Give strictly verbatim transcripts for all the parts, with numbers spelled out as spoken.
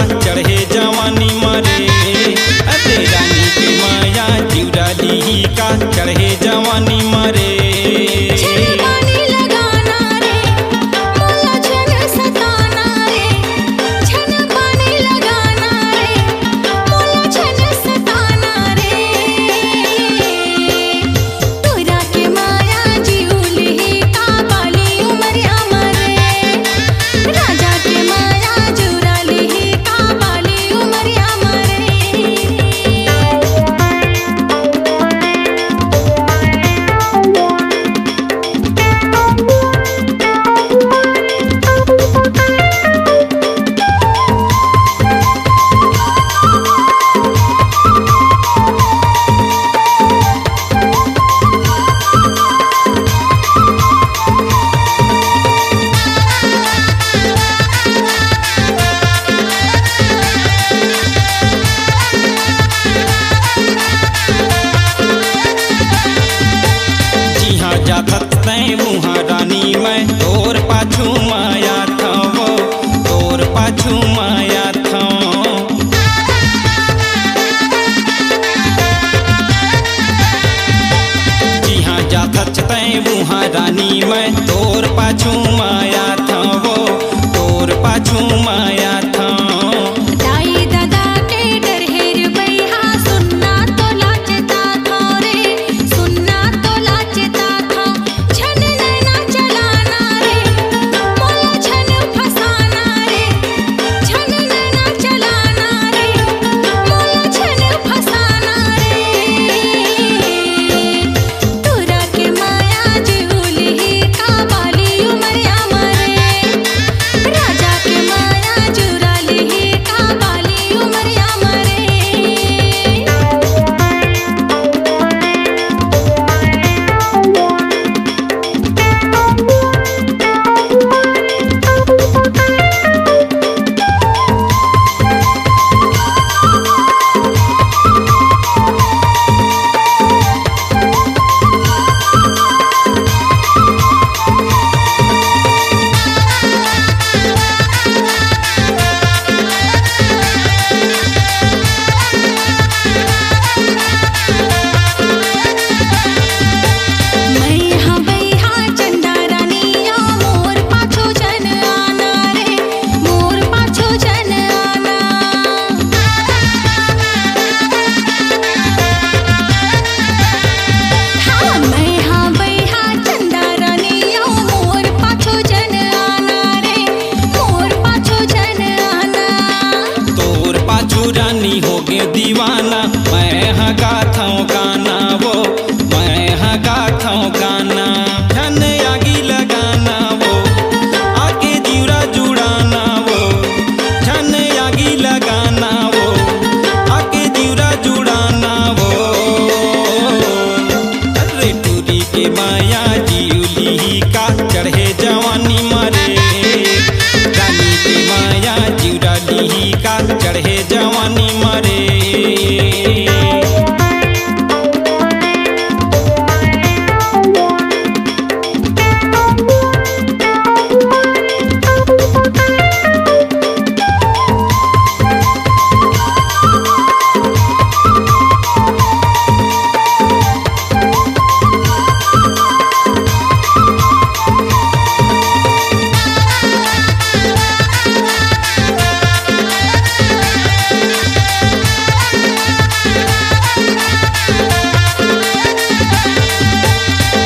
चढ़े जवानी मरे, अरे रानी के माया जिउरा लिही का, चढ़े जवानी मरे। छन पानी लगाना रे, मोला छन सताना रे, छन पानी लगाना रे, मोला छन सताना रे। तोरा के माया जिउ लिही का बाली उमरिया मरे। राजा के माया जुरा लिही का बाली उमरिया मरे। जिहाँ जाथस तैं उहाँ रानी मैं तोर पाछू माया थवो, तोर पाछू माया थवो। जिहाँ जाथस तैं उहाँ रानी मैं तोर पाछू माया थवो, तोर पाछू माया थवो। दाई ददा के डरहेर बइहा सुनना तोला चेताथों रे, सुनना तोला चेताथों। छन नैना चलाना रे, मोला छन फसाना रे। छन नैना चलाना रे, मोला छन फसाना रे। तोरा के माया जिउ लिही का बाली उमरिया मरे। राजा के माया जुरा लिही का बाली उमरिया मरे। मैं हवै हा चंदा रानी, मोर पाछू झन आना रे, मोर पाछू झन आना। हाँ, मैं हवै हा चंदा रानी, मोर पाछू झन आना रे, मोर पाछू झन आना। तोर पाछू रानी होगे दीवाना, मैं हा गाथंव गाना वो, मैं हा गाथंव गाना। झन आगी लगाना वो, आके जिउरा जुड़ाना वो। झन आगी लगाना वो, आके जिउरा जुड़ाना वो। अरे टूरी के माया जिउ लिही का, चढ़े जवानी मरे। रानी के माया जिउरा लिही का, चढ़े जवानी मरे।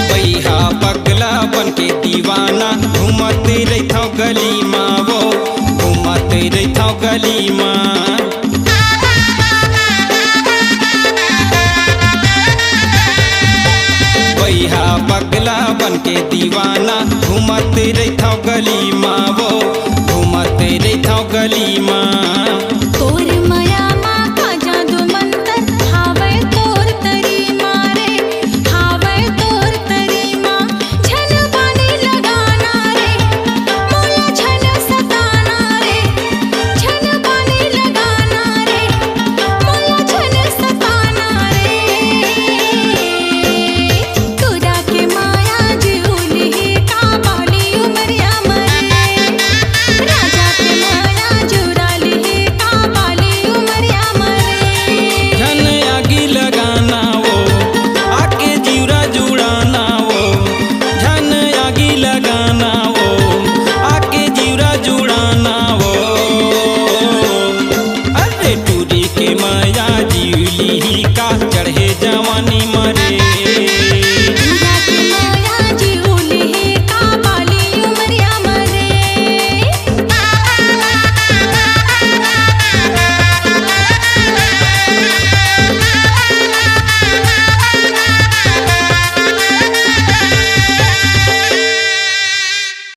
बइहा पगला बन के दीवाना, घूमत रहिथव गली मा वो, घूमत रहिथव गली मा। बइहा पगला बन के दीवाना, घूमत रहिथव गली मा वो, घूमत रहिथव गली मा।